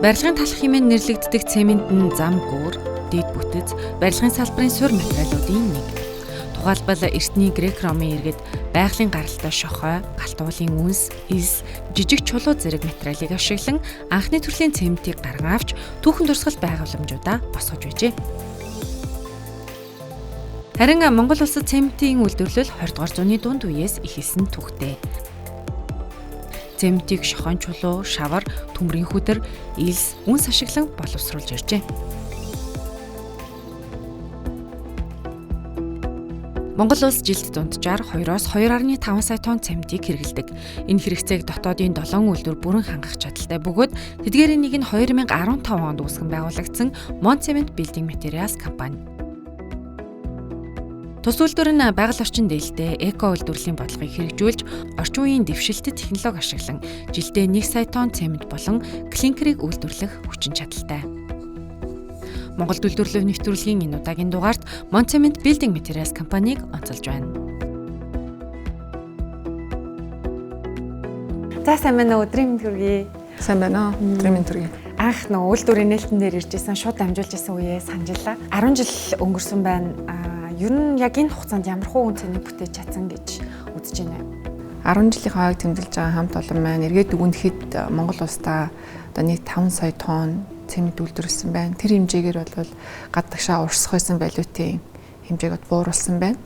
Барилгын талх хэмээн нэрлэгддэг цемент нь зам гүүр, дэд бүтэц, барилгын салбарын суурь материалуудын нэг. Тухайлбал эртний грек ромын иргэд байгалийн гаралтай шохой, галтуулын үнс, элс, жижиг чулуу зэрэг материалыг ашиглан анхны төрлийн цементийг гарган авч түүхэн дурсгал байгууламжуудаа босгож байжээ. Харин Монгол улсад цементийн үйлдвэрлэл 20 дугаар зууны дунд үеэс эхэлсэн түүхтэй. Цементийг шохойн чулуу, шавар, төмрийн хүдэр, элс, үнс ашиглан боловсруулж иржээ. Монгол улс жилд дунджаар 2-оос 2.5 сая тонн цементийг хэрэглэдэг. Энэ хэрэгцээг дотоодын 7 үйлдвэр бүрэн хангах чадaltaй бөгөөд тэдгээрийн нэг нь 2015 онд үүсгэн байгуулагдсан Montcement Building Materials компани. Тус үйлдвэр нь байгаль орчин дээлтэй эко үйлдвэрлэлийн бодлогыг хэрэгжүүлж орчин үеийн дэвшилтэт технологи ашиглан жилдээ 1 сая тонн цемент болон клинкерийг үйлдвэрлэх хүчин чадалтай. Монгол үйлдвэрлэх нэвтрүүлгийн энэ удаагийн дугаарт Montcement Building Materials компанийг онцолж байна. За сайн байна уу, өдрийн мэнд хүргэе. Сайн байна уу, өдрийн мэнд хүргэе. Анх нөө үйлдвэрийн нээлтэн дээр ирж исэн, шууд дамжуулж исэн үеэ санджлаа. 10 жил өнгөрсөн байна. Ер нь яг энэ хугацаанд ямар хуу үн цэнийг бүтээж чадсан гэж үзэж байна вэ? 10 жилийн хойг тэмдэглэж байгаа хамт олон маань эргээд дүгнэхэд Монгол улсдаа одоо нийт 5 сая тонн цемент үйлдвэрлэсэн байна. Тэр хэмжээгээр бол гадагшаа урсах байсан валютын хэмжээг бууруулсан байна.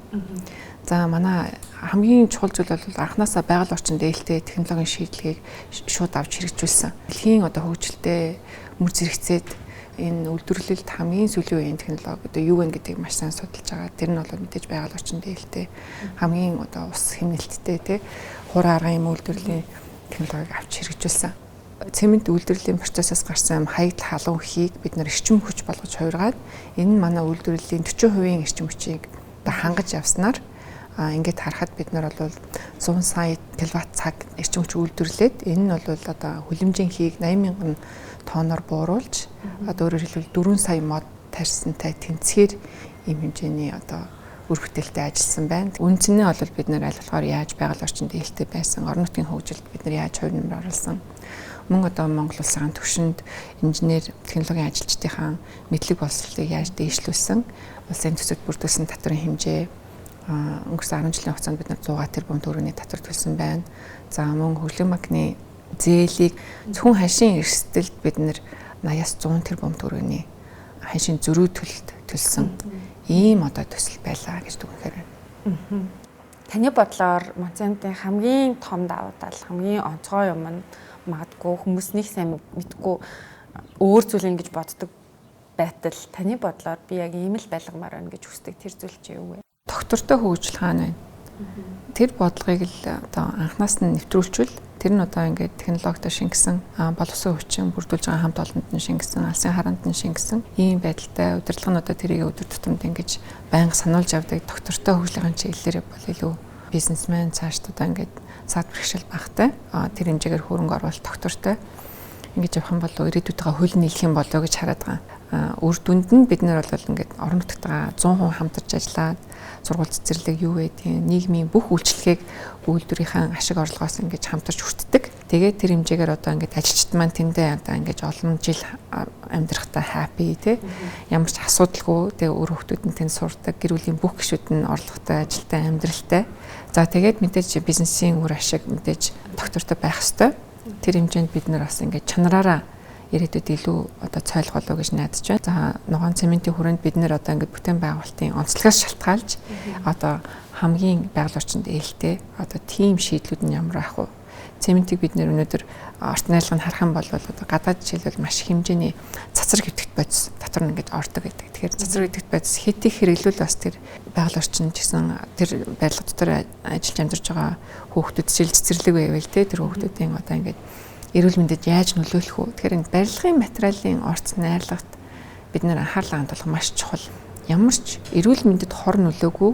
За манай хамгийн чухал зүйл бол анханасаа байгаль орчин дээлтэй технологийн шийдлэгийг шууд авч хэрэгжүүлсэн. Дэлхийн одоо хөгжилтэй мөр зэрэгцээд энэ үйлдвэрлэлд хамгийн сүүлийн үеийн технологи одоо юу вэ гэдгийг маш сайн судалж байгаа. Тэр нь бол мэдээж байгаль орчин дээлтэй хамгийн одоо ус хэмнэлттэй тий хур аргын юм үйлдвэрлэлийн технологиг авч хэрэгжүүлсэн. Цемент үйлдвэрлэлийн процессоос гарсан хаягдл халуун хийг бид нар эрчим хүч болгож хувиргаад энэ нь манай үйлдвэрлэлийн 40% эрчим хүчийг одоо хангаж явснаар ингээд харахад бид нар бол 100 сая киловатт цаг эрчим хүч үйлдвэрлээд энэ нь бол одоо хүлэмжийн хийг 80 мянган тонноор бууруулж одоо өөрөөр хэлбэл 4 сая мод тарьсантай тэнцгээр ийм хэмжээний одоо үр бүтээлтэй ажилласан байна. Үн цэнэ бол бид нар аль болохоор яаж байгаль орчин дээлтэй байсан, орон нутгийн хөгжилд бид нар яаж хувь нэмэр оруулсан. Мөн одоо Монгол улсын түвшинд инженер технологийн ажилчдынхаа мэдлэг боловсролыг яаж дээшлүүлсэн, улсын төсөвт бүрдүүлсэн татварын хэмжээ өнгөрсөн 10 жилийн хугацаанд бид нар 100 тэрбум төгрөгийн татвар төлсөн байна. За мөн хөгжлийн банкны зээлийг зөвхөн ханшийн эрсдэлд бид нар 80-аас 100 тэрбум төгрөгийн ханшийн зөрүү төлөлт төлсөн ийм одоо төсөл байлаа гэж дүгнэхээр байна. Таны бодлоор Montcement-ийн хамгийн том давуу тал, хамгийн онцгой юм нь магадгүй хүмүүс нэг сайн мэдгүй өөр зүйл ингэж боддог байтал таны бодлоор би яг ийм л байлгамаар байна гэж хүсдэг тэр зүйл чи юу вэ? Доктортой хөгжил хаана байна? Тэр бодлогыг л одоо анханаас нь нэвтрүүлчихвэл тэр нь одоо ингээд технологитой шингэсэн, боловсон хүчин бүрдүүлж байгаа хамт олонд нь шингэсэн, алсын хараанд нь шингэсэн ийм байдалтай удирдлага нь одоо тэрийг өдөр тутамд ингэж байнга сануулж явдаг доктортой хөгжлийн чиглэлээр бол илүү бизнесмен цаашд одоо ингээд сад бэрхшээл багтай тэр хэмжээгээр хөрөнгө оруулалт доктортой ингэж явах юм бол ирээдүйдээ хөл нийлэх юм болоо гэж хараад байгаа. Үр дүнд нь бид нар бол ингээд орон нутгтайгаа 100% хамтарч ажиллаад сургууль цэцэрлэг юу гэдгийг нийгмийн бүх үйлчлэгийг үйлдвэрийнхээ ашиг орлогоос ингэж хамтарч хүртдэг. Тэгээд тэр хэмжээгээр одоо ингээд ажилчид маань тэндээ одоо ингэж олон жил амьдрахтаа happy тий ямар ч асуудалгүй тэгээ өөр хүмүүс нь тэнд сурдаг, гэр бүлийн бүх гишүүд нь орлоготой, ажилтай, амьдралтай. За тэгээд мэдээж бизнесийн үр ашиг мэдээж доктортой байх ёстой. Тэр хэмжээнд бид нар бас ингээд чанараараа ирээдүйд илүү одоо цойлох болов гэж найдаж байна. За ногоон цементийн хүрээнд бид нэр одоо ингээд бүтээн байгуулалтын онцлогоос шалтгаалж одоо хамгийн байгаль орчинд ээлтэй одоо тийм шийдлүүд нь ямар ах вэ? Цементийг бид нэр өнөөдөр орт найрлагыг харах юм бол одоо гадаад жишээлбэл маш хэмжээний цацраг хэвтэгт бодис дотор нь ингээд ордог гэдэг. Тэгэхээр цацраг хэвтэгт бодис хэд их хэрэглүүл бас тэр байгаль орчин ч гэсэн тэр барилга дотор ажиллаж амьдарч байгаа хүүхдүүд жишээл цэцэрлэг байвал те тэр хүүхдүүдийн одоо ингээд эрүүл мэндэд яаж нөлөөлөх вэ? Тэгэхээр энэ барилгын материалын орц найрлагт бид нэр анхаарлаа хандуулах маш чухал. Ямар ч эрүүл мэндэд хор нөлөөгүй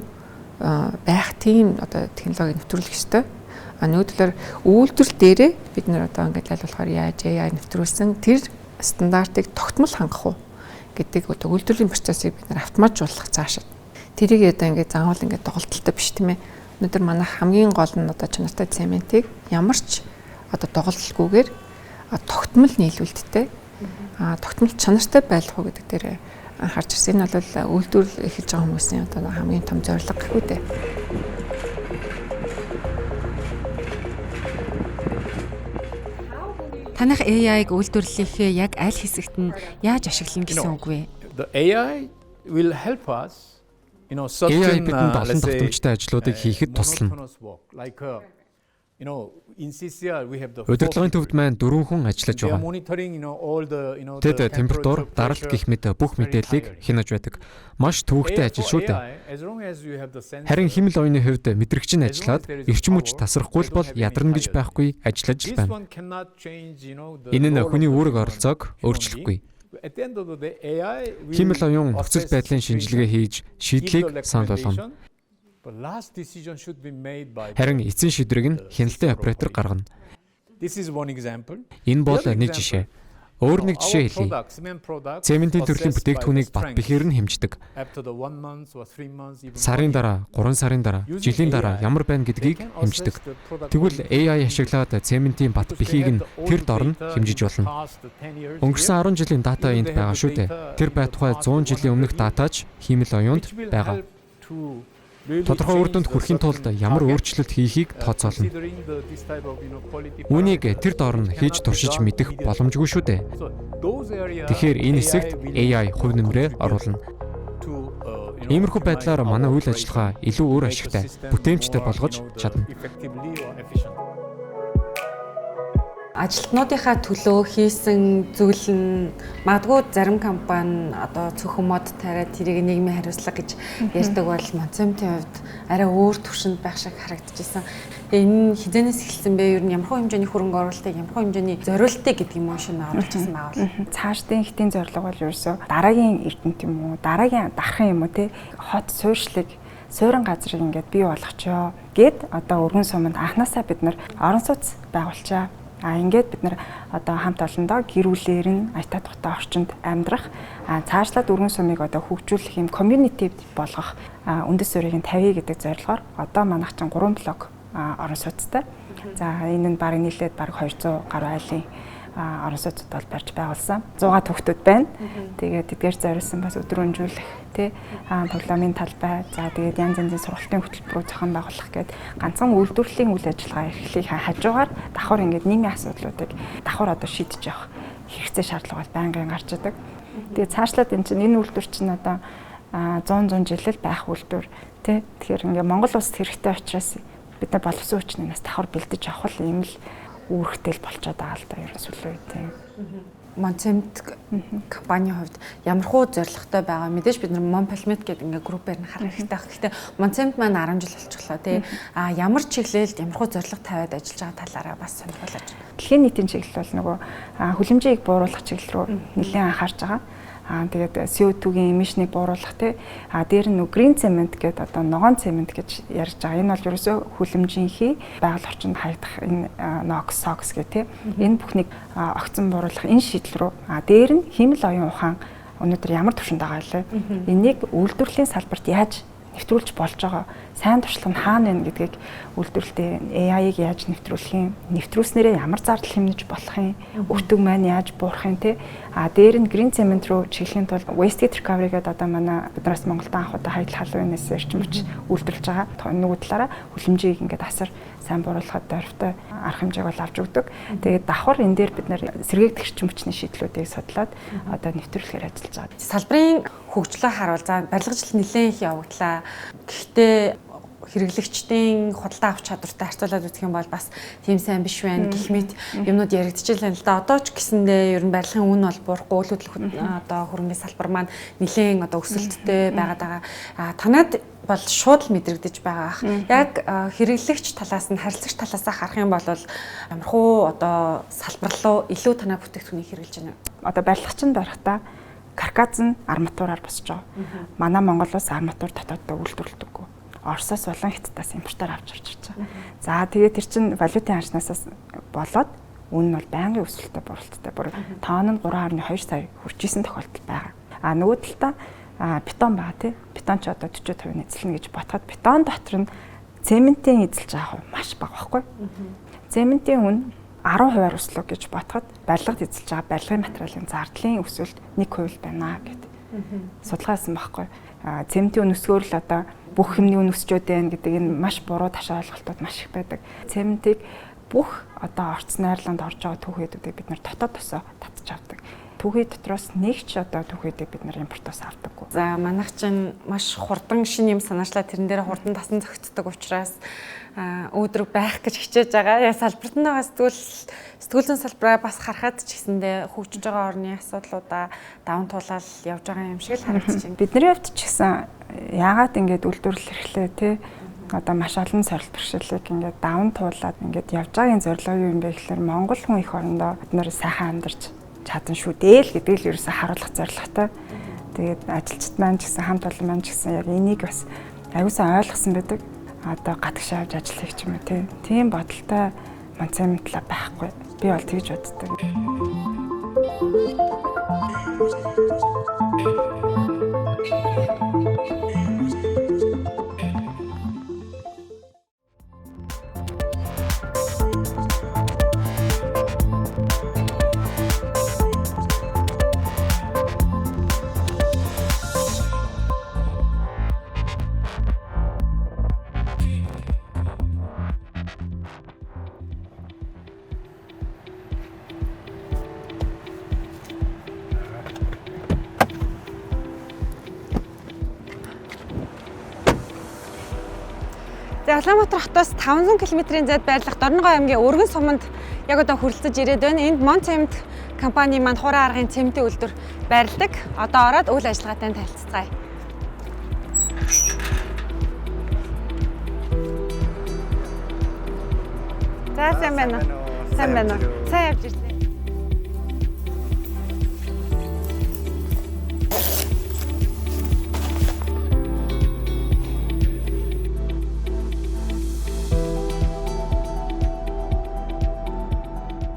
байх тийм одоо технологиг нэвтрүүлэх ёстой. А нөгөө талаар үйлдвэрлэл дээрээ бид нэр одоо ингээд аль болохоор яаж AI нэвтрүүлсэн тэр стандартыг тогтмол хангах уу гэдэг одоо үйлдвэрлэлийн процессыг бид нар автоматжуулах цаашаа. Тэрийг одоо ингээд заавал ингээд доголдолтой биш тийм ээ. Өнөөдөр манай хамгийн гол нь одоо чанартай цементийг ямар ч одоо доголдолгүйгээр тогтмол нийлүүлэлттэй Тогтмол чанартай байх уу гэдэг дээр анхаарч ирсэн. Энэ бол үйлдвэрлэл эхэлж байгаа хүмүүсийн одоо хамгийн том зорилго гэхүү дээ. Танах AI-г үйлдвэрлэлийнхээ яг аль хэсэгт нь яаж ашиглана гэсэн үг вэ? The AI will help us, AI бидэнд олон давтамжтай ажлуудыг хийхэд туслана. Удирдлагын төвд маань 4 хүн ажиллаж байгаа. Тэд температур, даралт гэх мэт бүх мэдээллийг хянаж байдаг. Маш төвөгтэй ажил шүү дээ. Харин хиймэл оюуны хувьд мэдрэгч нь ажиллаад эрчим хүч тасрахгүй л бол ядарна гэж байхгүй ажиллаж л байна. Энэ нь хүний үүрэг оролцоог өөрчлөхгүй. Хиймэл оюун нөхцөл байдлын шинжилгээ хийж шийдлийг санал болгоно. Харин эцсийн шийдвэрийг нь хяналтын оператор гаргана. Энэ бол нэг жишээ. Өөр нэг жишээ хэлье. Цементийн төрлийн бүтээгдэхүүнийг бат бэхээр нь хэмждэг. Сарын дараа, 3 сарын дараа, жилийн дараа ямар байна гэдгийг хэмждэг. Тэгвэл AI ашиглаад цементийн бат бэхийг нь тэр дор нь хэмжиж болно. Өнгөрсөн 10 жилийн дата энд байгаа шүү дээ. Тэр байтугай 100 жилийн өмнөх датач хиймэл оюунд байгаа. Тодорхой үр дүнд хүрэхийн тулд ямар өөрчлөлт хийхийг тооцоолно. Үүнийг тэр дор нь хийж туршиж мэдэх боломжгүй шүү дээ. Тэгэхээр энэ хэсэгт AI хувь нэмрээ оруулна. Иймэрхүү байдлаар манай үйл ажиллагаа илүү үр ашигтай, бүтээмжтэй болгож чадна. Ажилтнуудынхаа төлөө хийсэн зүйл нь магадгүй зарим компани одоо цөөхөн мод тариад тэрийг нийгмийн хариуцлага гэж ярьдаг бол Монцемтийн хувьд арай өөр түвшинд байх шиг харагдчихсан. Тэгээ энэ хизэнээс эхэлсэн бэ? Ер нь ямар хэмжээний хөрөнгө оруулалтыг, ямар хэмжээний зориултыг гэдэг юм уу шинэ оруулчихсан байгаа бол. Цаашдын хэтийн зорилго бол ерөөсөө дараагийн эрдэмт юм уу, дараагийн дархан юм уу те хот суурьшлыг суурин газрыг ингээд бий болгочоо гэд одоо өргөн суманд анханасаа бид нар орон сууц байгуулчаа. Ингээд бид нар одоо хамт олондоо гэр бүлээр нь аятаа тухтай орчинд амьдрах, цаашлаад өргөн сумыг одоо хөгжүүлэх юм community болгох үндэс суурийг нь тавья гэдэг зорилгоор одоо манайх чинь 3 блок орон сууцтай. За энэ нь бараг нийлээд бараг 200 гаруй айлын орон сууцуд бол барьж байгуулсан. 100 хүүхдүүд байна. Тэгээд тэдгээр зориулсан бас өдөр өнжүүлэх тий тоглоомын талбай, за тэгээд янз янзын сургалтын хөтөлбөрүүд зохион байгуулах гээд ганцхан үйлдвэрлэлийн үйл ажиллагаа эрхлэх хажуугаар давхар ингээд нийгмийн асуудлуудыг давхар одоо шийдэж явах хэрэгцээ шаардлага бол байнгын гарч идэг. Тэгээд цаашлаад энэ чинь энэ үйлдвэр чинь одоо 100 жил л байх үйлдвэр тий. Тэгэхээр ингээд Монгол улсад хэрэгтэй учраас бид нар боловсон хүчнээс давхар бэлдэж авах юм л үүрэгтэй л болчиход байгаа л да ер нь сүүлийн үед тийм. Монцемт компанийн хувьд ямар хуу зорилготой байгаа мэдээж бид нар Монполимет гэдэг ингээ группээр нь харах хэрэгтэй байх. Гэхдээ Монцемт маань 10 жил болчихлоо тий. А ямар чиглэлд ямар хуу зорилго тавиад ажиллаж байгаа талаараа бас сонирхолтой. Дэлхийн нийтийн чиглэл бол нөгөө хүлэмжийг бууруулах чиглэл рүү нэлээд анхаарч байгаа. Тэгээд CO2-гийн эмишнийг бууруулах тий. Дээр нь green cement гэдэг одоо ногоон цемент гэж ярьж байгаа. Энэ бол ерөөсөө хүлэмжийн хий байгаль орчинд хаягдах энэ NOx, SOx гэх тий. Энэ бүхнийг огцон бууруулах энэ шийдэл рүү. Дээр нь хиймэл оюун ухаан өнөөдөр ямар түвшинд байгаа вэ? Энийг үйлдвэрлэлийн салбарт яаж нэвтрүүлж болж байгаа, сайн туршлага нь хаана вэ гэдгийг үйлдвэрлэлтэй AI-ыг яаж нэвтрүүлэх юм, нэвтрүүлснээрээ ямар зардал хэмнэж болох юм, өртөг маань яаж буурах юм те. Дээр нь green cement руу чиглэхийн тулд waste heat recovery гэдэг одоо манай биднээс Монголд анх удаа хаягдл халуун энэс эрчим хүч үйлдвэрлэж байгаа. Нөгөө талаараа хүлэмжийг ингээд асар сайн бууруулахад дөрвтэй арга хэмжээг бол авч өгдөг. Тэгээд давхар энэ дээр бид нэр сэргээгдэх эрчим хүчний шийдлүүдийг судлаад одоо нэвтрүүлэхээр ажиллаж байгаа. Салбарын хөгжлөө харуул за барилгачлал нэлээд их явагдлаа. Гэхдээ хэрэглэгчдийн худалдаа авах чадвартай харьцуулаад үзэх юм бол бас тийм сайн биш байна гэх мэт юмнууд яригдчихлээ л да. Одоо ч гэсэндээ ер нь барилгын үн бол буурахгүй, үйл хөдлөх одоо хөрөнгөний салбар маань нэлээд одоо өсөлттэй байгаад байгаа. Танад бол шууд л мэдрэгдэж байгаа ах. Яг хэрэглэгч талаас нь харилцагч талаас харах юм бол ямархуу одоо салбар руу илүү танай бүтээгдэхүүнийг хэрэглэж байна вэ? Одоо барилгач нь барихтаа каркас нь арматураар босч байгаа. Манай Монгол улс арматур дотооддоо үйлдвэрлэдэггүй. Оросоос болон Хятадаас импортоор авч орж ирж байгаа. За тэгээд тэр чинь валютын ханшнаасаас болоод үн нь бол байнгын өсөлттэй бууралттай. Бүр тоон нь 3.2 сая хүрч исэн тохиолдол байгаа. А нөгөө талдаа бетон байгаа тий. Бетон ч одоо 40% эзэлнэ гэж ботход бетон дотор нь цементийн эзэлж байгаа хувь маш бага байхгүй. Цементийн үн 10%-аар өслөө гэж бодоход барилгад эзэлж байгаа барилгын материалын зардлын өсөлт 1% байна гэдэг. Судалгаа хийсэн байхгүй. Цементийн үн өсгөөр л одоо бүх юмны үн өсчөөд байна гэдэг энэ маш буруу ташаа ойлголтууд маш их байдаг. Цементийг бүх одоо орц найрланд орж байгаа түүхийдүүдийг бид нар дотоод тосоо татж авдаг. Түүхий дотроос нэг ч одоо түүхийдийг бид нар импортоос авдаггүй. За манайх чинь маш хурдан шинэ юм санаачлаа тэрэн дээр хурдан тасан зохицдог учраас өөдрөг байх гэж хичээж байгаа. Яг салбарт нь байгаа сэтгүүл зүйн салбараа бас харахад ч гэсэндээ хөгжиж байгаа орны асуудлуудаа даван туулаад явж байгаа юм шиг л харагдаж байна. Бидний хувьд ч гэсэн яагаад ингэж үйлдвэрлэл эрхлээ те одоо маш олон сорилт бэрхшээлийг ингээд даван туулаад ингээд явж байгаагийн зорилго юу юм бэ гэхээр Монгол хүн эх орондоо бид нар сайхан амьдарч чадан шүү дээ л гэдэг л ерөөсө харуулах зорилготой. Тэгээд ажилчид маань ч гэсэн хамт олон маань ч гэсэн яг энийг бас аюулсан ойлгосон байдаг. Одоо гадагшаа авч ажил хийх юм уу тийм бодолтой Монцементла байхгүй. Би бол тэгж боддог. За Улаанбаатар хотоос 500 км-ийн зайд байрлах Дорногов аймгийн Өргөн суманд яг одоо хүрэлцэж ирээд байна. Энд Монцемент компани маань Хуран аргын цементийн үйлдвэр байрладаг. Одоо ороод үйл ажиллагаатай танилцацгаая. За сайн байна уу? Сайн байна уу? Сайн явж ирлээ.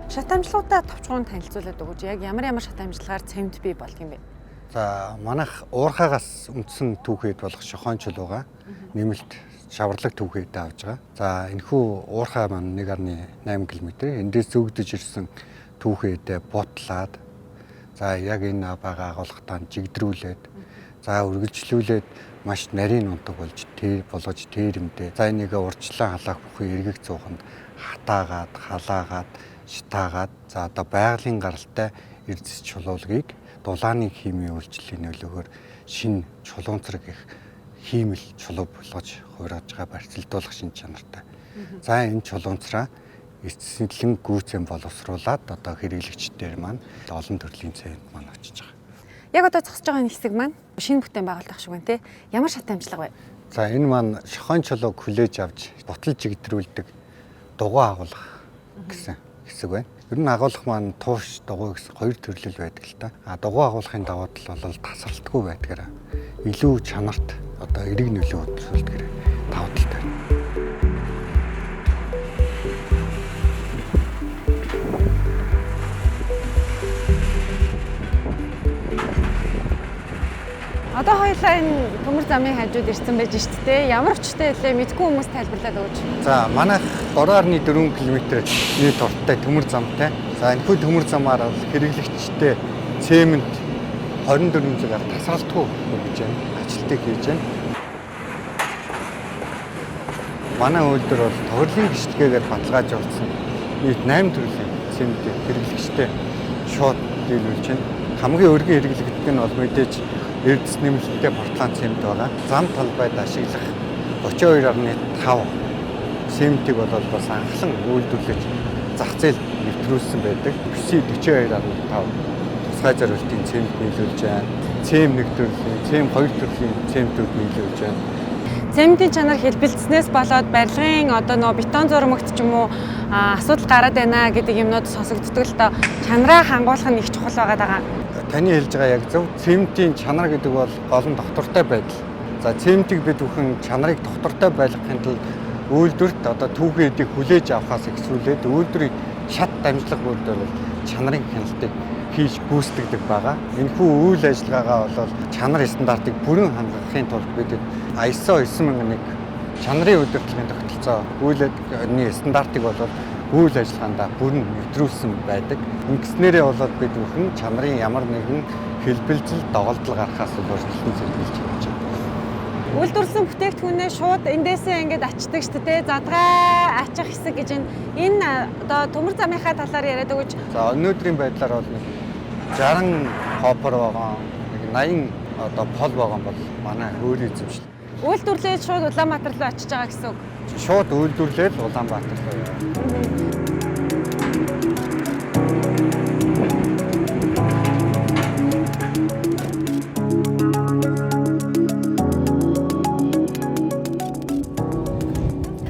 Шат амжилтуудаа товчхон танилцуулаад өгөөч. Яг ямар ямар шат амжилтгаар цемент бий болдго юм бэ? За манайх уурхаагаас үндсэн түүхийд болох шохойн чулуугаа нэмэлт шаварлаг түүхийдээ авч байгаа. За энэхүү уурхай маань 1.8 км. Эндээс зөөгдөж ирсэн түүхийдээ бутлаад за яг энэ байгаа агуулгатаа жигдрүүлээд за үргэлжлүүлээд маш нарийн унтаг болж болгож тэрэмдээ. За энийг урьдчилан халаах бүхий эргэг зууханд хатаагаад, халаагаад, шатаагаад за одоо байгалийн гаралтай эрдэс чулуулагийг дулааны химийн үйлчлэлийн нөлөөгөөр шинэ чулуунцраг их хиймэл чулуу болгож хувиргаж байгаа барьцалдуулах шин чанартай. За энэ чулуунцраа эцэслэн гүйцэн боловсруулад одоо хэрэглэгчдээр маань олон төрлийн цемент маань очиж байгаа. Яг одоо зогсож байгаа энэ хэсэг маань шинэ бүтээн байгуулах шиг байна те. Ямар шат амжилга вэ? За энэ маань шохойн чулууг хүлээж авч бутал жигдрүүлдэг дугуй агуулах гэсэн хэсэг байна. Ер нь агуулах маань тууш дугуй гэсэн хоёр төрлөл байдаг л та. А дугуй агуулахын давуу тал бол тасралтгүй байдгаараа илүү чанарт одоо эерэг нөлөө үзүүлдгээр давуу талтай. Одоо хоёулаа энэ төмөр замын хажууд ирсэн байж шүү дээ. Ямар өчтэй хэлээ мэдгүй хүмүүс тайлбарлаад өгөөч. За манайх 3.4 км нийт урттай төмөр замтай. За энэхүү төмөр замаар бол хэрэглэгчтэй цемент 24 цагаар тасралтгүй хүргэж байна. Ажилтыг хийж байна. Манай үйлдвэр бол тохирлын гişлэгээр баталгаажуулсан нийт 8 төрлийн цементийг хэрэглэгчтэй шууд дийлүүлж байна. Хамгийн өргөн хэрэглэгддэг нь бол мэдээж эрдэс нэмэлттэй Портланд цемент байгаа. Зам талбайд ашиглах 32.5 цементийг бол бас анхлан үйлдвэрлэж зах зээлд нэвтрүүлсэн байдаг. PC 42.5 тусгай зориултын цемент нийлүүлж байна. Цем 1 төрлийн, цем 2 төрлийн цементүүд нийлүүлж байна. Цементийн чанар хэлбэлцснээс болоод барилгын одоо нөө бетон зурмагт ч юм уу асуудал гараад байна гэдэг юмнууд сонсогддог л доо. Чанараа хангуулах нь их чухал байгаа даа. Таны хэлж байгаа яг зөв. Цементийн чанар гэдэг бол гол нь доктортой байдал. За цементийг бид бүхэн чанарыг доктортой байлгахын тулд үйлдвэрт одоо түүхэн эдийг хүлээж авахаас эхлүүлээд үйлдвэрийг шат дамжлага бүрд бол чанарын хяналтыг хийж гүйцэтгэдэг байгаа. Энэхүү үйл ажиллагаагаа бол чанар стандартыг бүрэн хангахын тулд бид ISO 9001 чанарын удирдлагын тогтолцоо үйлдвэрний стандартыг бол үйл ажиллагаандаа бүрэн нэвтрүүлсэн байдаг. Ингэснээрээ болоод бид бүхэн чанарын ямар нэгэн хэлбэлзэл, доголдол гарахаас урьдчилан сэргийлж чадж байна. Үйлдвэрлэсэн бүтээгдэхүүнээ шууд эндээсээ ингээд ачдаг шүү дээ. Задгай ачих хэсэг гэж энэ одоо төмөр замынхаа талаар яриад өгөөч. За өнөөдрийн байдлаар бол нэг 60 хоппер вагон, нэг 80 одоо пол вагон бол манай өөр эзэмшил. Үйлдвэрлээд шууд Улаанбаатар руу очиж байгаа гэсэн үг. Шууд үйлдвэрлээд Улаанбаатар руу яваа.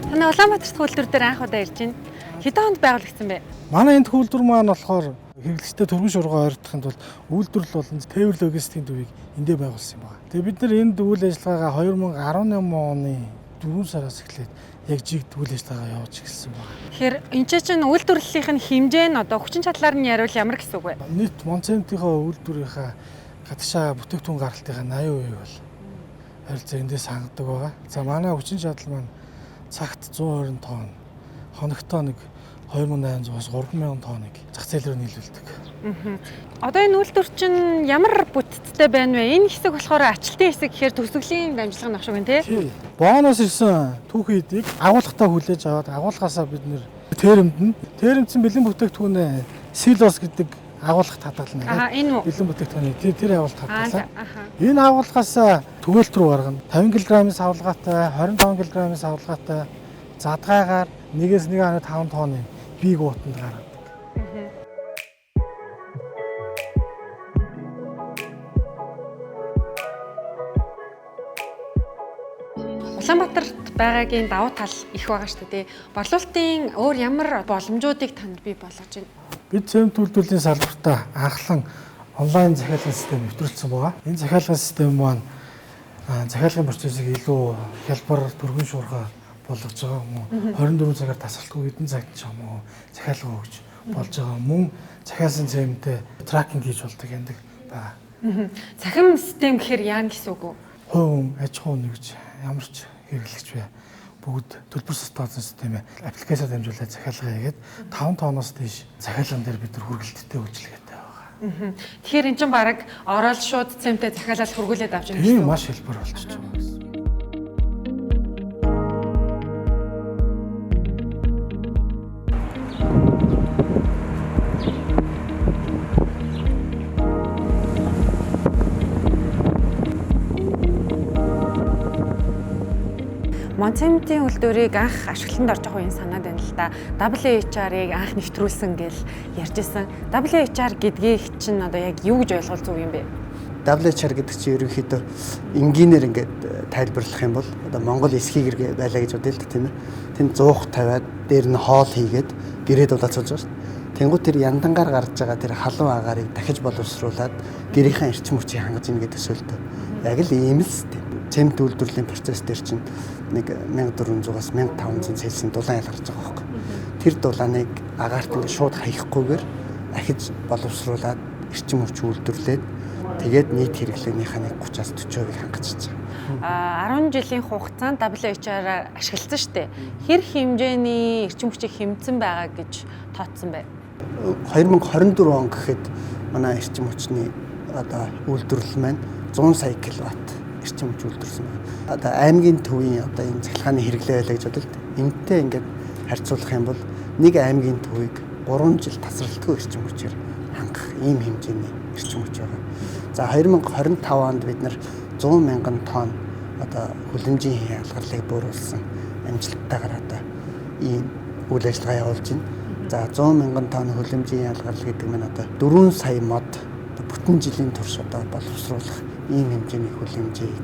Танай Улаанбаатар дахь үйлдвэр дээр анх удаа ирж байна. Хэдэн онд байгуулагдсан бэ? Манай энэ үйлдвэр маань болохоор хэрэглэгчтэй түргэн шуурга ойртохын тулд үйлдвэрлэл болон тээвэр логистикийн төвийг эндээ байгуулсан юм байна. Тэгээ бид нар энд үйл ажиллагаагаа 2018 оны 4 сараас эхлээд яг жигд үйл ажиллагаа явуулж эхэлсэн байна. Тэгэхээр энэ чинь үйлдвэрлэлийнх нь хэмжээ нь одоо хүчин чадлаар нь яриул ямар гэсэн үг вэ? Нийт Монцемтийнхөө үйлдвэрийнхаа гадагшаа бүтээгдэхүүн гаргалтынхаа 80% бол ойролцоо эндээс хангадаг байгаа. За манай хүчин чадал маань цагт 120 тонн, хоногтоо нэг 2800-аас 3000 тонныг зах зээл рүү нийлүүлдэг. Одоо энэ үйлдвэр чинь ямар бүтцтэй байна вэ? Энэ хэсэг болохоор ачлалтын хэсэг гэхээр төгсгөлийн дамжлага нөх шиг байна тий? Бооноос ирсэн түүхий эдийг агуулгатай хүлээж аваад агуулгаасаа бид нэр тэрэмдэнэ. Тэрэмдсэн бэлэн бүтээгдэхүүнээ силос гэдэг агуулгад хадгална. Аа энэ үү? Бэлэн бүтээгдэхүүний тэр агуулгад хадгална. Энэ агуулгаас түгэлт рүү гаргана. 50 кг-ын савлгаатай, 25 кг-ын савлгаатай задгайгаар 1-1.5 тонны бийг уутанд гаргадаг. Улаанбаатарт байгаагийн давуу тал их байгаа шүү дээ. Борлуулалтын өөр ямар боломжуудыг та нар бий болгож байна? Бид цемент үйлдвэрлэлийн салбартаа анхлан онлайн захиалгын систем нэвтрүүлсэн байгаа. Энэ захиалгын систем маань захиалгын процессыг илүү хялбар, түргэн шуурга болгож байгаа юм уу? 24 цагаар тасралтгүй хэдэн цагт ч юм уу захиалга өгч болж байгаа. Мөн захиалсан цементээ тракинг хийж болдог яндаг байгаа. Цахим систем гэхээр яана гэсэн үг үү? Хувь хүн, аж ахуй нэгж ямар ч хэрэглэгч бай. Бүгд төлбөр сотооцсон системээ аппликейшн дамжуулаад захиалга хийгээд 5 тонноос дээш захиалган дээр бид нар хүргэлттэй үйлчилгээтэй байгаа. Тэгэхээр эн чинь бараг ороод шууд цементээ захиалаад хүргүүлээд авч явна гэсэн үг. Тийм маш хялбар болчихж байгаа гэсэн. Монцементийн үйлдвэрийг анх ашиглалтанд орж байгаа үеийн санаад байна л да. WHR-ыг анх нэвтрүүлсэн гэл ярьж исэн. WHR гэдгийг чинь одоо яг юу гэж ойлгол зөв юм бэ? WHR гэдэг чинь ерөнхийдөө энгийнээр ингээд тайлбарлах юм бол одоо Монгол эсхийг байлаа гэж бодъё л да, тийм ээ. Тэнд 100 тавиад дээр нь хоол хийгээд гэрээд улаацуулж байгаа шүү дээ. Тэнгуү тэр яндангаар гарч байгаа тэр халуун агаарыг дахиж боловсруулад гэрийнхээ эрчим хүчийг хангаж ийн гэдэг төсөөлтөө. Яг л ийм л систем. Цемент үйлдвэрлэлийн процесс дээр чинь нэг 1400-аас 1500 Цельсийн дулаан ялгарч байгаа байхгүй. Тэр дулааныг агаарт ингээд шууд хаяхгүйгээр ахиж боловсруулад эрчим хүч үйлдвэрлээд тэгээд нийт хэрэглээнийхээ нэг 30-аас 40% хангаж байгаа. 10 жилийн хугацаанд WHR ашигласан шүү дээ. Хэр хэмжээний эрчим хүчийг хэмжсэн байгаа гэж тооцсон бэ? 2024 он гэхэд манай эрчим хүчний одоо үйлдвэрлэл маань 100 сая киловатт эрчим хүч үйлдвэрлэсэн байна. Одоо аймгийн төвийн одоо энэ цахилгааны хэрэглээ байлаа гэж бодвол энэтэй ингээд харьцуулах юм бол нэг аймгийн төвийг 3 жил тасралтгүй эрчим хүчээр хангах ийм хэмжээний эрчим хүч байгаа. За 2025 онд бид нар 100 мянган тонн одоо хүлэмжийн ялгарлыг бууруулсан амжилттайгаар одоо ийм үйл ажиллагаа явуулж байна. За 100 мянган тонн хүлэмжийн ялгарл гэдэг нь одоо 4 сая мод бүтэн жилийн турш одоо боловсруулах ийм хэмжээний хүлэмжийг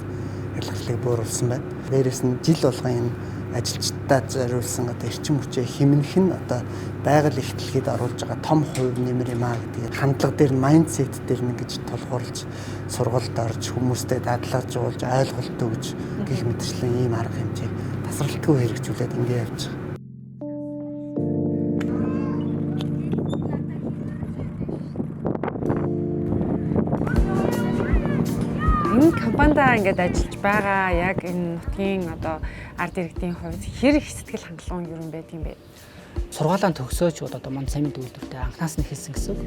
ялгарлыг бууруулсан байна. Дээрээс нь жил болгон энэ ажилчдаа зориулсан одоо эрчим хүчээ хэмнэх нь одоо байгаль их дэлхийд оруулж байгаа том хувь нэмэр юм аа гэдэг хандлага дээр майндсет дээр нь ингэж тулгуурлаж сургалт орж хүмүүстэй дадлагжуулж ойлголт өгж гих мэтчлэн ийм арга хэмжээг тасралтгүй хэрэгжүүлээд ингэ явж байгаа. Энэ компанидаа ингээд ажиллаж байгаа яг энэ нутгийн одоо ард иргэдийн хувьд хэр их сэтгэл хангалуун юм байдаг юм бэ? Сургаалаа төгсөөч бол одоо Монцемент үйлдвэртээ анхнаас нь эхэлсэн гэсэн үг.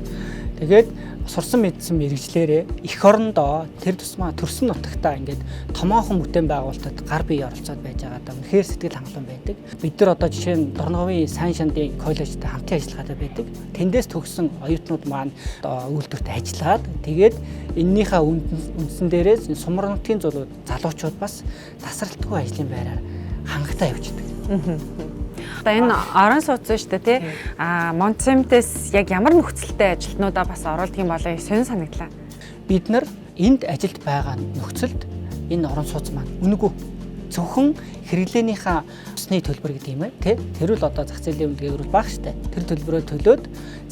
Тэгээд сурсан мэдсэн мэрэгжлээрээ эх орондоо тэр тусмаа төрсөн нутагтаа ингээд томоохон бүтээн байгуулалтад гар бие оролцоод байж байгаадаа үнэхээр сэтгэл хангалуун байдаг. Бид нар одоо жишээ нь Дорноговын сайн шандын коллежид хамтын ажиллагаатай байдаг. Тэндээс төгссөн оюутнууд маань одоо үйлдвэрт ажиллаад тэгээд эннийхээ үндсэн дээрээс сумар нутгийн зулууд залуучууд бас тасралтгүй ажлын байраар хангалттай явждаг. Одоо энэ орон сууц шүү дээ тий. А Монцемтээс яг ямар нөхцөлтэй ажилтнуудаа бас оруулдаг юм болоо сонь санагдлаа. Бид нар энд ажилд байгаа нөхцөлд энэ орон сууц маань үнэгүй. Зөвхөн хэрэглээнийхээ усны төлбөр гэдэг юм тий. Тэр л одоо зах зээлийн үнэлгээгээр бол бага штэ. Тэр төлбөрөө төлөөд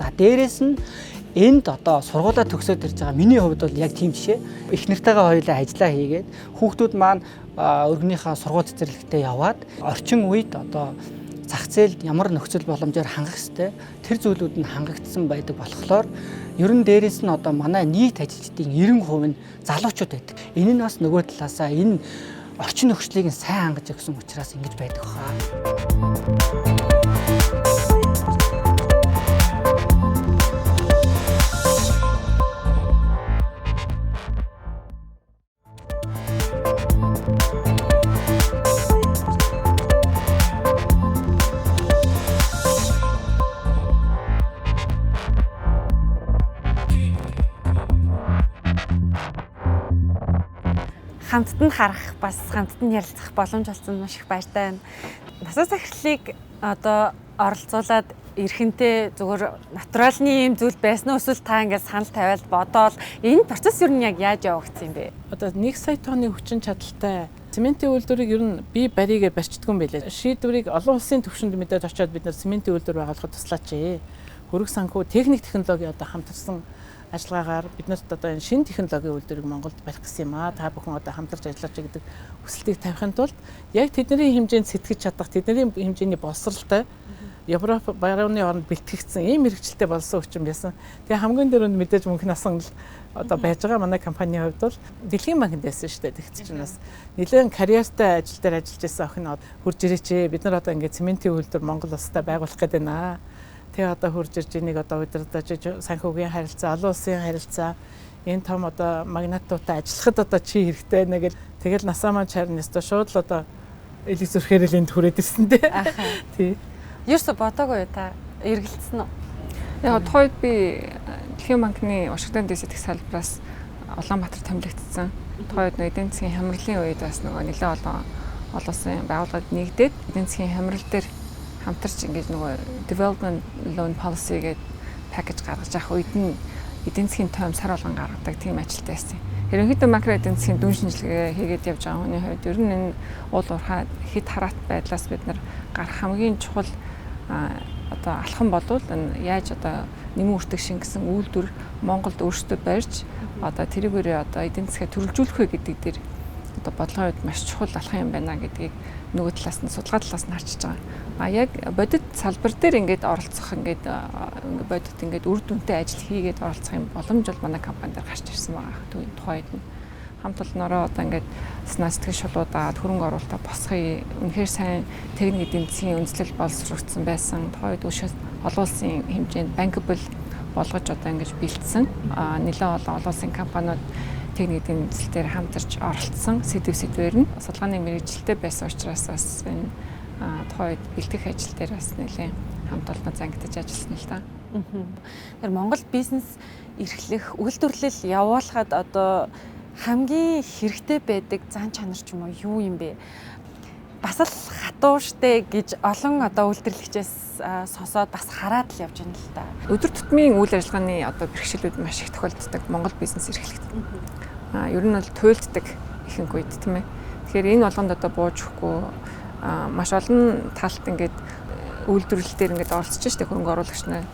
за дээрэс нь энд одоо сургуулаа төгсөөд ирж байгаа миний хувьд бол яг тийм жишээ. Их нартайгаа хоёулаа ажиллаа хийгээд хүүхдүүд маань өргөнийхөө сургууль цэцэрлэгтээ яваад орчин үед одоо зах зээлд ямар нөхцөл боломжоор хангах ёстой тэр зүйлүүд нь хангагдсан байдаг болохоор ер нь дээрэс нь одоо манай нийт ажилчдын 90% нь залуучууд байдаг. Энэ нь бас нөгөө талаасаа энэ орчин нөхцөлийг нь сайн хангаж өгсөн учраас ингэж байдаг хаа. Хамтд нь харах бас хамтд нь ярилцах боломж олсон маш их баяртай байна. Насаа захирлыг одоо оролцуулаад эрхэнтэй зүгээр натуралны юм зүйл байсан уу эсвэл та ингээд санал тавиал бодоол энэ процесс ер нь яг яаж явагдсан юм бэ? Одоо 1 сая тонны хүчин чадалтай цементийн үйлдвэрийг ер нь бие баригээ барьчдгүй юм байлээ. Шийдвэрийг олон улсын түвшинд мэдээд очиод бид нар цементийн үйлдвэр байгуулахад туслаач ээ. Хөрөг санхүү техник технологи одоо хамтарсан ажиллагаагаар бид нарт одоо энэ шинэ технологийн үйлдвэрийг Монголд барих гэсэн юм аа. Та бүхэн одоо хамтарч ажиллаж гэдэг хүсэлтийг тавихын тулд яг тэдний хэмжээнд сэтгэж чадах, тэдний хэмжээний боловсралтай Европ барууны оронд бэлтгэгдсэн ийм мэрэгчлээ болсон хүчин байсан. Тэгээ хамгийн дөрөнд мэдээж мөнх насан л одоо байж байгаа манай компанийн хувьд бол Дэлхийн банкнд байсан шүү дээ. Тэгт чинь бас нэлээд карьертай ажил дээр ажиллаж байсан охин хурж ирээч ээ. Бид нар одоо ингээд цементийн үйлдвэр Монгол улстай байгуулах гээд байна. Тэгээ одоо хурж ирж энийг одоо удирдах санхүүгийн харилцаа, олон улсын харилцаа энэ том одоо магнатуудтай ажиллахад одоо чи хэрэгтэй нэ гэл тэгэл насаа маань чарна ёстой шууд л одоо элэг зүрхээр л энд хүрээд ирсэн дээ. Тий. Ерөөсө бодоогүй та эргэлдсэн үү? Яг тухайд би Дэлхийн банкны Вашингтон DC дэх салбараас Улаанбаатар томилогдсон. Тухайд нөгөө эдийн засгийн хямралын үед бас нөгөө нэлээд олон улсын байгууллагад нэгдээд эдийн засгийн хямрал дээр хамтарч ингэж нөгөө development loan policy гэдэг пакэж гаргаж авах үед нь эдийн засгийн тойм сар болгон гаргадаг тийм ажилтай байсан. Ерөнхийдөө макро эдийн засгийн дүн шинжилгээ хийгээд явж байгаа хүний хувьд ер нь энэ уул уурхай хэд хараат байдлаас бид нар гарах хамгийн чухал одоо алхам болвол энэ яаж одоо нэмэн үртэг шингэсэн үйлдвэр Монголд өөрсдөө барьж одоо тэрүүгээрээ одоо эдийн засгаа төрөлжүүлэх вэ гэдэг дээр одоо бодлогын хувьд маш чухал алхам юм байна гэдгийг нөгөө талаас нь судалгаа талаас нь харчиж байгаа. А яг бодит салбар дээр ингээд оролцох ингээд бодит ингээд үр дүнтэй ажил хийгээд оролцох юм боломж бол манай компани дээр гарч ирсэн байгаа тухайд нь. Хамт олноороо одоо ингээд снаа сэтгэл шулуудаад хөрөнгө оруулалтаа босгоё. Үнэхээр сайн техник эдийн засгийн үндэслэл боловсрогдсон байсан. Тухайд өшөө олон улсын хэмжээнд bankable болгож одоо ингэж бэлдсэн. Нэлээд олон олон улсын компаниуд техник эдийн засал дээр хамтарч оролцсон сэдвээр нь судалгааны мэргэжилтэй байсан учраас бас энэ тухайд бэлтгэх ажил дээр бас нэлээд хамт олноо зангидаж ажилласан л та. Тэгэхээр Монгол бизнес эрхлэх, үйлдвэрлэл явуулахад одоо хамгийн хэрэгтэй байдаг зан чанар ч юм уу юу юм бэ? Бас л хатуу штэ гэж олон одоо үйлдвэрлэгчээс сонсоод бас хараад л явж байна л та. Өдөр тутмын үйл ажиллагааны одоо бэрхшээлүүд маш их тохиолддог Монгол бизнес эрхлэхэд. Ер нь бол туйлддаг ихэнх үед тийм ээ. Тэгэхээр энэ болгонд одоо бууж өгөхгүй маш олон талт ингээд үйлдвэрлэл дээр ингээд оролцож штэ хөрөнгө оруулагч нар.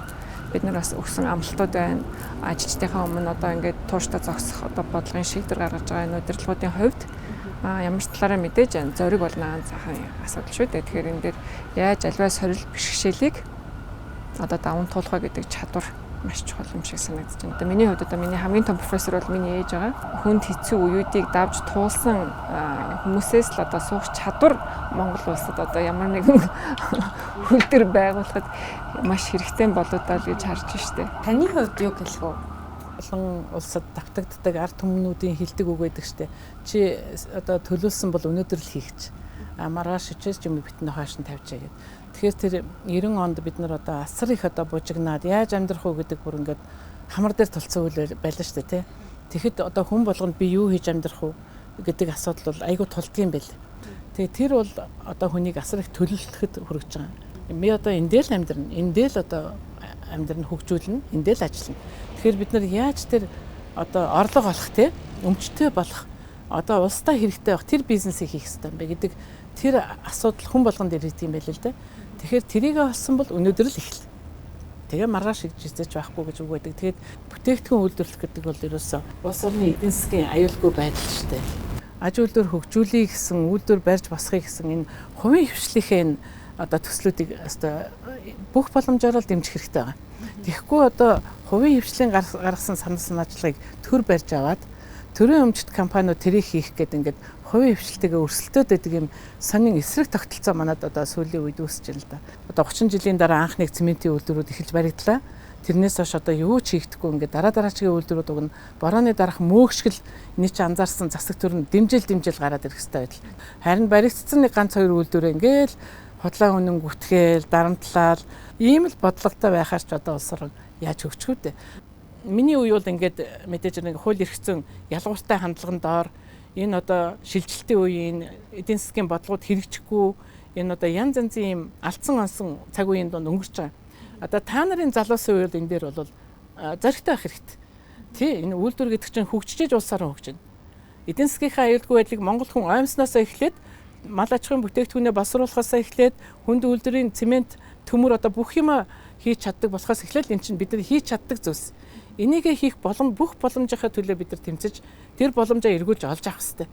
Бид нар бас өгсөн амлалтууд байна. Ажилчдынхаа өмнө одоо ингээд тууштай зогсох одоо бодлогын шийдвэр гаргаж байгаа энэ удирдлагуудын хувьд ямар ч талаараа мэдээж зориг болно ганцхан асуудал шүү дээ. Тэгэхээр энэ дээр яаж альваа сорил бэрхшээлийг одоо даван туулах вэ гэдэг чадвар маш чухал юм шиг санагдаж байна. Одоо миний хувьд одоо миний хамгийн том профессор бол миний ээж байгаа. Хүнд хэцүү үеүүдийг давж туулсан хүмүүсээс л одоо суух чадвар Монгол улсад одоо ямар нэгэн үйлдвэр байгуулахад маш хэрэгтэй болоо даа л гэж харж штэ. Таны хувьд юу хэлэх вэ? Олон улсад давтагддаг ард түмнүүдийн хилдэг үг байдаг штэ. Чи одоо төлөөлсөн бол өнөөдөр л хийх ч. А маргааш хичээж юм битэн хойш нь тавьчаа гэд. Тэгэхээр тэр 90 онд бид нар одоо асар их одоо бужигнаад яаж амьдрах уу гэдэг бүр ингээд хамар дээр тулцсан үйл байлаа штэ тий. Тэгэхэд одоо хүн болгонд би юу хийж амьдрах уу гэдэг асуудал бол айгүй тулдгийн байл. Тэгээ тэр бол одоо хүнийг асар их төлөвлөхөд хүрэж байгаа. Би одоо эндээ л амьдрна, эндээ л одоо амьдрна, хөгжүүлнэ, эндээ л ажиллана. Тэгэхээр бид нар яаж тэр одоо орлого олох тий, өмчтэй болох, одоо улстай хэрэгтэй байх тэр бизнесийг хийх хэрэгтэй юм бэ гэдэг тэр асуудал хүн болгонд ирдэг юм байл л дээ. Тэгэхээр тэрийг олсон бол өнөөдөр л эхэл. Тэгээ маргааш хийж эзэж байхгүй гэж үг байдаг. Тэгээд бүтээгдэхүүн үйлдвэрлэх гэдэг бол ерөөсөө улс орны эдийн засгийн аюулгүй байдал шүү дээ. Аж үйлдвэр хөгжүүлэе гэсэн, үйлдвэр барьж босгоё гэсэн энэ хувийн хвшлийнхээ энэ одоо төслүүдийг өстой бүх боломжоор л дэмжих хэрэгтэй байгаа. Тэгэхгүй одоо хувийн хвшлийн гаргасан санал санаачлагыг төр барьж аваад төрийн өмчт компаниуд тэрийг хийх гээд ингээд хувийн хвшилтэйгээ өрсөлдөөд байдаг юм сонин эсрэг тогтолцоо манад одоо сүүлийн үед үүсэж байна л да. Одоо 30 жилийн дараа анх нэг цементийн үйлдвэрүүд эхэлж баригдлаа. Тэрнээс хойш одоо юу ч хийгдэхгүй ингээд дараа дараачгийн үйлдвэрүүд уг нь борооны дараах мөөгшгөл энэ чи анзаарсан засаг төр нь дэмжил гараад ирэх хэрэгтэй байдал. Харин баригдсан нэг ганц хоёр үйлдвэр ингээд худлаа үнэн гүтгээл дарамтлал ийм л бодлоготой байхаар ч одоо улс орон яаж хөгжих вэ? Миний үе бол ингээд мэдээж нэг хууль эрх зүйн ялгууртай хандлагын доор энэ одоо шилжилтийн үеийн эдийн засгийн бодлогод хэрэгжихгүй энэ одоо янз янзын юм алдсан онсон цаг үеийн дунд өнгөрч байгаа. Одоо та нарын залуусын үе бол энэ дээр бол зоригтой байх хэрэгтэй. Тий, энэ үйлдвэр гэдэг чинь хөгжиж улс орон хөгжинэ. Эдийн засгийнхаа аюулгүй байдлыг Монгол хүн оймсноосоо эхлээд мал аж ахуйн бүтээгдэхүүнээ боловсруулахаасаа эхлээд хүнд үйлдвэрийн цемент төмөр одоо бүх юма хийж чаддаг болохоос эхлээд энэ чинь бид нар хийж чаддаг зүйлс. Энийгээ хийх боломж бүх боломжийнхаа төлөө бид нар тэмцэж тэр боломжоо эргүүлж олж авах хэрэгтэй.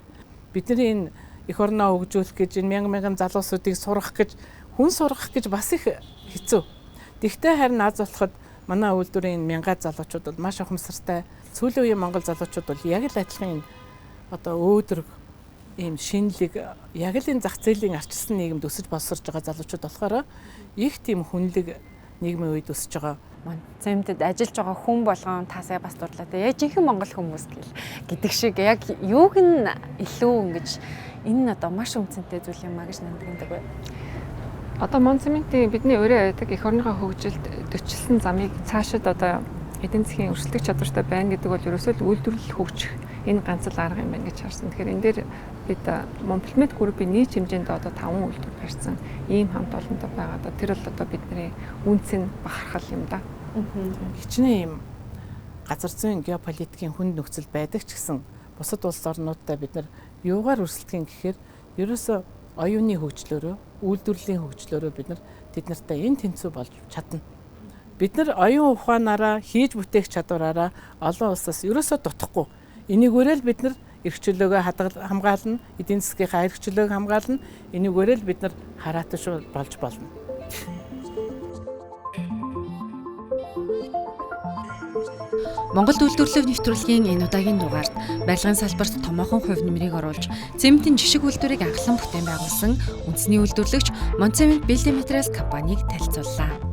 Бидний энэ эх орноо хөгжүүлэх гэж энэ мянган мянган залуусуудыг сургах гэж хүн сургах гэж бас их хэцүү. Тэгвэл харин аз болоход манай үйлдвэрийн мянга залуучууд бол маш ухамсартай. Сүүлийн үеийн монгол залуучууд бол яг л адилхан энэ одоо өөдрөг ийм шинэлэг яг л энэ зах зээлийн арчилсан нийгэмд өсөж боловсрож байгаа залуучууд болохоор их тийм хүнлэг нийгмийн үед өсөж байгаа. Цемтэд ажиллаж байгаа хүн болгон таасаа бас дурлаа. Яг жинхэнэ монгол хүмүүс гэдэг шиг яг юуг нь илүү ингэж энэ нь одоо маш үнцэнтэй зүйл юм а гэж нандиндаг бай. Одоо Монцементийн бидний өрөө байдаг эх орныхоо хөгжилд төчилсөн замыг цаашид одоо эдийн засгийн өрсөлдөх чадвартай байна гэдэг бол ерөөсөө л үйлдвэрлэл хөгжих энэ ганц л арга юм байна гэж харсан. Тэгэхээр энэ дээр бид Монплемент группийн нийт хэмжээнд одоо 5 үйлдвэр барьсан ийм хамт олонтой байгаа. Одоо тэр бол одоо бидний үнц нь бахархал юм да. Хичнээн ийм газар зүйн геополитикийн хүнд нөхцөл байдаг ч гэсэн бусад улс орнуудтай бид нар юугаар өрсөлдөх юм гэхээр ерөөсөө оюуны хөгжлөөрөө, үйлдвэрлэлийн хөгжлөөрөө бид нар тэд нартай энэ тэнцүү болж чадна. Бид нар оюун ухаанаараа хийж бүтээх чадвараараа олон улсаас ерөөсөө дутахгүй. Энийгээрээ л бид нар эрх чөлөөгөө хамгаална, эдийн засгийнхаа эрх чөлөөг хамгаална. Энийгээрээ л бид нар харааташ болж болно. Монгол үйлдвэрлэл нэвтрүүлгийн энэ удаагийн дугаард барилгын салбарт томоохон хувь нэмрийг оруулж цементийн жишг үйлдвэрийг анхлан бүтээн байгуулсан үндэсний үйлдвэрлэгч Монцемент Building Materials компанийг танилцууллаа.